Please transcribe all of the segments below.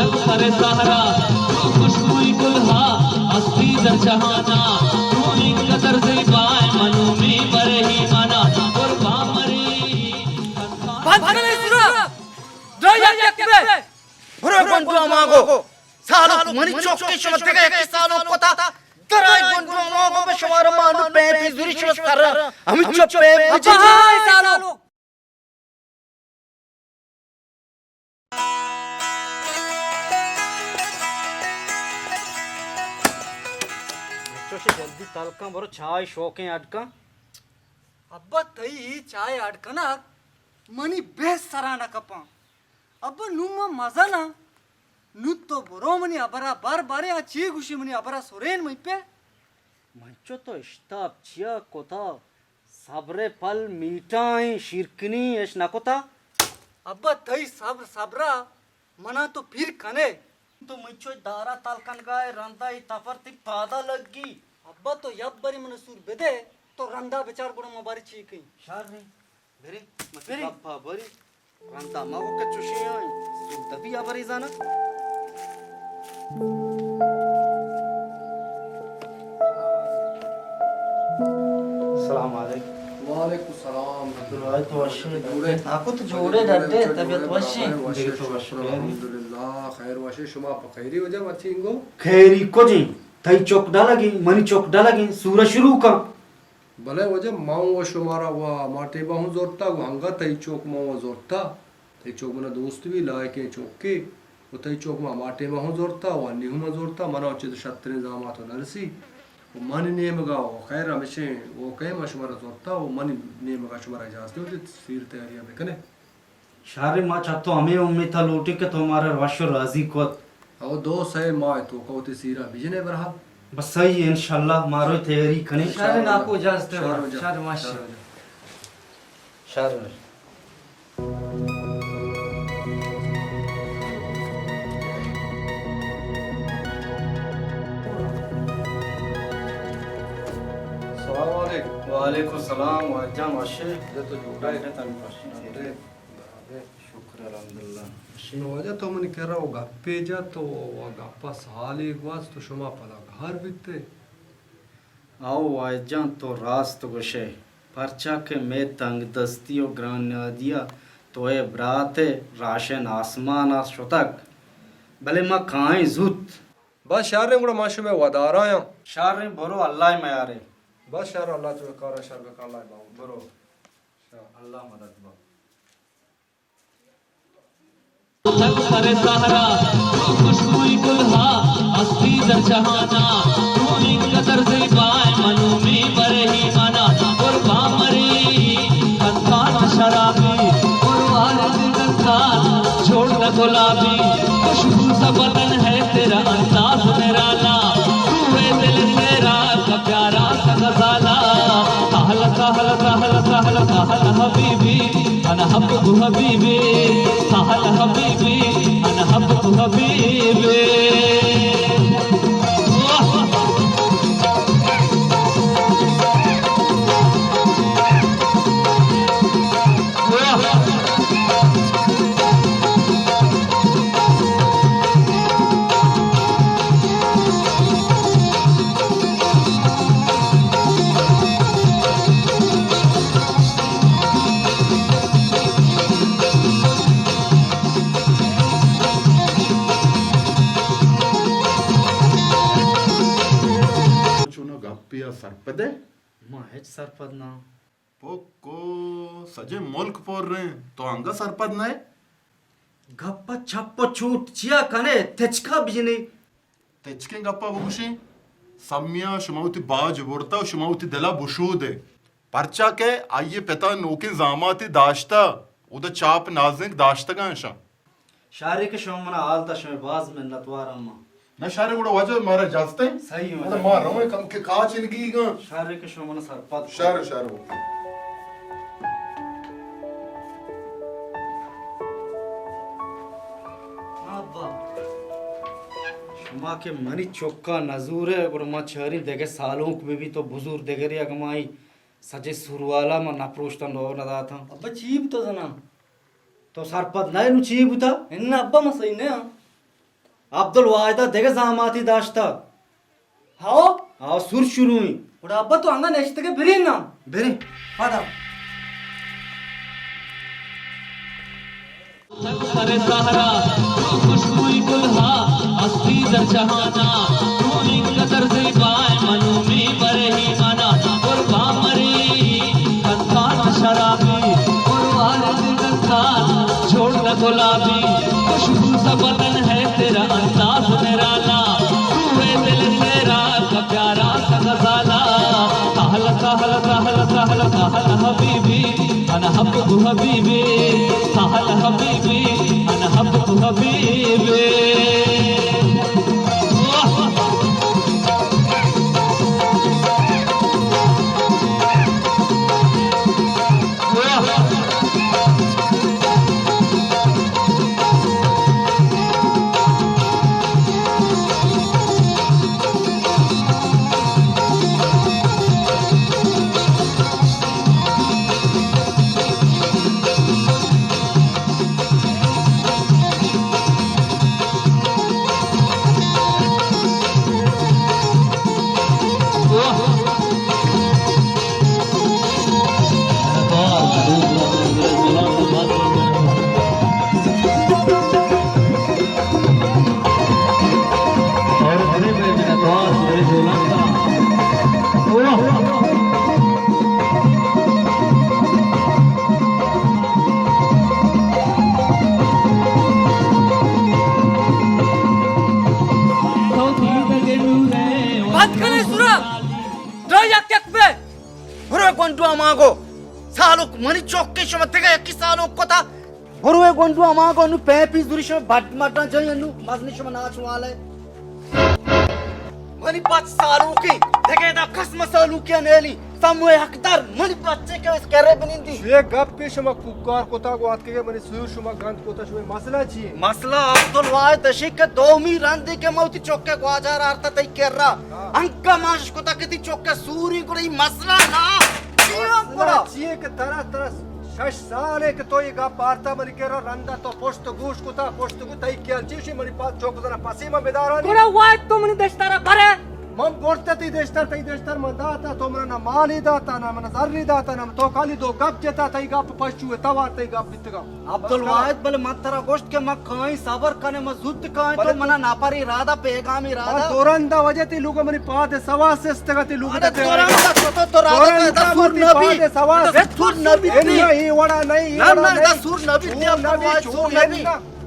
سر صحرا، تو خوشبوئی گل ہا، ہستی در جہانا، تو انقدر زیبا ہے، منو میں برہی مانا، قربان مری۔ بند کنے سورا، دو یک یک بے۔ برو گنڈو مانگو، سالو منی چوکی شما دگہ یکی سالو کتا، درائے گنڈو مانگو، بہ شمارا مانو پہ پیزوری شما سر، ہمیں چپ پہ ابا ہائے سالو۔ چوشے جلدی تلکاں برو چائے شوقیں اڈ کن۔ ابا تئی چائے اڈ کنگ منی بحث سرا نہ کپاں۔ ابا نوں من مزن آں۔ نوں تو برو منی ہبرا بر بارے آ چی گوشی منی ہبرا سرین مئی پہ۔ من چو تو اشتاپ چیا کتا؟ صبر پل میٹھائیں شیرکنی اش نہ کتا؟ ابا تئی صبر صبرا منا تو پیر کنے۔ تو مچو دارا تل کنگائے رندا ای تفر تی پادا لگی۔ ابا تو یب بری من سور بدے تو رندا بچار گڑا مباری چی کئی۔ شر نہیں۔ برے، متی برے۔ گپا بری۔ رندا ما وقت چوشی آئی۔ سور دبی آ بری زانا۔ السلام علیکم۔ وعلیکم السلام۔ عبدالواحد تو وشی؟ جوڑے؟ ناکو تو جوڑے، ڈڈے، طبیعت وشی؟ دیگه تو وشی؟ الحمدللہ، خیر وشی۔ شما پہ خیری وجہ مرچی انگو؟ خیری کجیں؟ تئی چک ڈلگیں، منی چک ڈلگیں، سورہ شروع کن۔ بلے واجہ، ما و شمارا و ہما ٹیما ہوں زرتا، و انگا تئی چوک ما و زرتا۔ تئی چوک منا دوست بی، لائقیں چوکے۔ و تئی چوک ما ہما ٹیما ہوں زرتا، و انی ہوں ما زرتا، منا چہ تو شتریں زامات و نرسی۔ و منی نیمگا و خیر ہمشیں و کئے ما شمارا زرتا، و منی نیمگا شمارا اجازت دے، سیر تیاریاں بکنے۔ شر، ما چہ تو ہمے امیت ء لوٹیں کہ تو مارا وش و راضی کت۔ او دو سئے ماہ ء توکا وتی سیرا بجنے برحال۔ بس سہی، انشاءاللہ ما رویں تیاری کنیں۔ شر ناکو، اجازت ہے۔ شر، شر، ماشاءاللہ۔ شر۔ السلام علیکم۔ وعلیکم السلام، واجہ جان وشے؟ جے تو جوڑے؟ جوڑے تن وشے۔ شکر الحمدللہ۔ نو واجہ تو منی کرا و گپے جت و گپا سالے گوست و شما پدا گار بیتے۔ او واجہ جان تو راست گوشے، پرچا کہ مئے تنگ دستی و گران نیادیا تو اے برات راشن آسمان آس شتگ، بلے ما کائیں زوت۔ بس شریں گڑا ما شمئے ودارایاں۔ شریں برو اللہ میارے۔ بس شر اللہ چو کارا شر بکن اللہ باو۔ برو۔ شر۔ اللہ مدد با۔ تک سر صحرا، تو خوشبوئی گل ہا، ہستی در جہانا، تو انقدر زیبا ہے، منو میں برہی مانا، قربان مری، کنکان شرابی، مروارد دنکان، چھوڑ نہ گلابی، خوشبو سا بدن ہے تیرا انداز نرالا، تو ہے دل سیرا کا پیارا سا غزالہ۔ سہل، سہل، سہل، سہل، سہل حبیبی، انا حبک حبیبی، سہل حبیبی، انا حبک حبیبی۔ واہ! واہ! چونو گپے ء سرپد ئے؟ ما ہچ سرپد نہ آں۔ پکو، سجیں ملک پر ایں، تو انگہ سرپد نہ ئے؟ گپ ء چپ ء چوٹ چیا کن ئے؟ تچک ء بجن ئے۔ تچکیں گپ ء بگوشیں، سمی ء شما وتی باج برتہ ء شما وتی دل ء بشود ئے۔ پرچا کہ آئی ء پت ء نوکیں زاماتے داشتہ، اودا چاپ نازینک داشتگ اَں اشاں۔ شریں کہ شما منا حال دات، شمئے باز منتوار آں ما۔ نہ شریں گڑا واجہ مارا اجازت ایں؟ صحیح گڑا واجہ۔ ما رویں کم کہ کاچ انگیگ اَں۔ شریں کہ شما منا سرپد کت۔ شر، شر۔ ابا، شما کہ منی چکا نزورے، گڑا ما چاریں دگہ سالونک بہ بیت و بزور دگرے اگہ ما اے سجیں سوروالا ما نپروشتاں، نو نداتاں۔ ابا چی بوتا زنا؟ تو سرپد نہ ئے نوں چی بوتا؟ اناں ابا، ما سہی نہ آں۔ عبدالواحد ءَ دگہ زاماتی داشتگ۔ ہاؤ؟ ہاؤ، سور شروع ایں۔ گڑا ابا تو انگا نشتگے، بریں نا۔ بریں۔ پدا۔ سر صحرا، تو خوشبوئی گل ہا، ہستی در جہانا، تو انقدر زیبا ہے، منو می برہی منا، قربان مری، کنتان شرابی، مروارد کنتان، چھوڑ نہ گلابی، خوشبو سا بدن ہے تیرا، انداز نرالا، تو ہے دل سیرا کا پیارا سا غزالہ۔ تہل، تہل، تہل، تہل، تہل حبیبی، انا حب حبیبی، تہل حبیبی، انا حب حبیبی۔ واہ! بند کنے سورا، دو یک یک بے۔ برو گونڈو ہماگو۔ سالوک منی چوکے، شما دگہ یکی سالوک کتا۔ برو اے گونڈو ہماگو، نو پیپی زوری شما بڈ مڈاں جائی، نو مزنی شما ناچ والے۔ منی بچ سالوکی، دگہ دا قسم سالوکی نیلی۔ سموئے حقدار منی بچے کہ اس کرے بنندی۔ یہ گپ پہ شما کوکار کتا گو آتکے، منی سور شما گند کتا، شما مسئلہ چی ہے؟ مسئلہ عبدالواحد اشی کہ دومی رندی کہ موتی چوکے گواجار آرتا تئی کرا۔ ہاں۔ انکا ماش کتا کہ تی چوکے سوری گڑا ای مسئلہ نا۔ چیاں مسئلہ گڑا؟ چی ہے کہ ترا، ترا شش سال ہے کہ تو یہ گپ آرتا منی کرا، رندا تو پشت گوش کتا، پشت گو تئی خیال چی شی منی پاس چوک زنا پسی من بدارانی۔ گڑا واحد تو منی دشتارا برے۔ من برت تئی دشتر، تئی دشتر من داتا، تو منا نہ مالی داتا، نہ منا زری داتا، نہ تو خالی دو گپ جتا، تئی گپ پشچو توار، تئی گپ بیتگا۔ عبدالواحد، بلے من ترا گوشت کہ من کائیں صبر کنے، من زوت کائیں، بلے تو منا ناپری رادا، پیغامی رادا۔ دورندا وجہ تی لوگ منی پاد سوا سستگا تی لوگ ارے دے۔ دورندا تو، تو، تو رادا دورندا ادا سور نبی۔ پاد سوا ادا سور نبی۔ اے وڑا نہیں، اے وڑا نہیں۔ ادا سور نبی، ادا سور نبی۔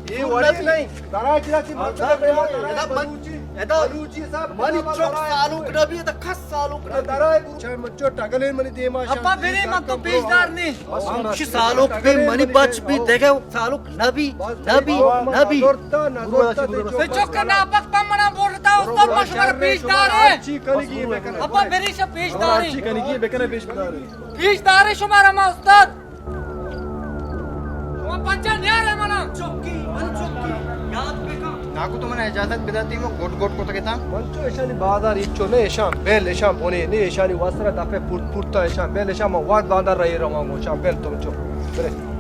اے وڑے نہیں۔ دراج راجی مطلب ادا، ادا بلوچی، ادا بلوچی صاحب، منی چوک سالوک نبی، ادا کس سالوک نبی۔ دراج چا مچو ٹگلے منی دیما شان۔ ابا بری من تو پیش دار نہیں۔ ہم چی سالوک بھی منی بچ بھی دگہ سالوک نبی، نبی، نبی۔ تو چوک ناپک پمنا بولتا، استاد مشورہ پیش دار ہے۔ چی کنگی بکنا۔ ابا بری شا پیش دار ہے۔ چی کنگی بکنا پیش دار ہے۔ پیش دار ہے شمارا ما استاد۔ شما پنچا نیارے منا۔ چکی، من چکی، یاد بکن۔ ناکو تو منا اجازت بداتی، مو گٹ گٹ کتگتا۔ من چو ایشانی بازار ایچو نے، ایشان بیل، ایشان بونے نے، ایشانی واسرا دفعہ پورت پورتا، ایشان بیل، ایشان من وارد باندار رہی رواں گو، ایشان بیل تم چو۔ برے۔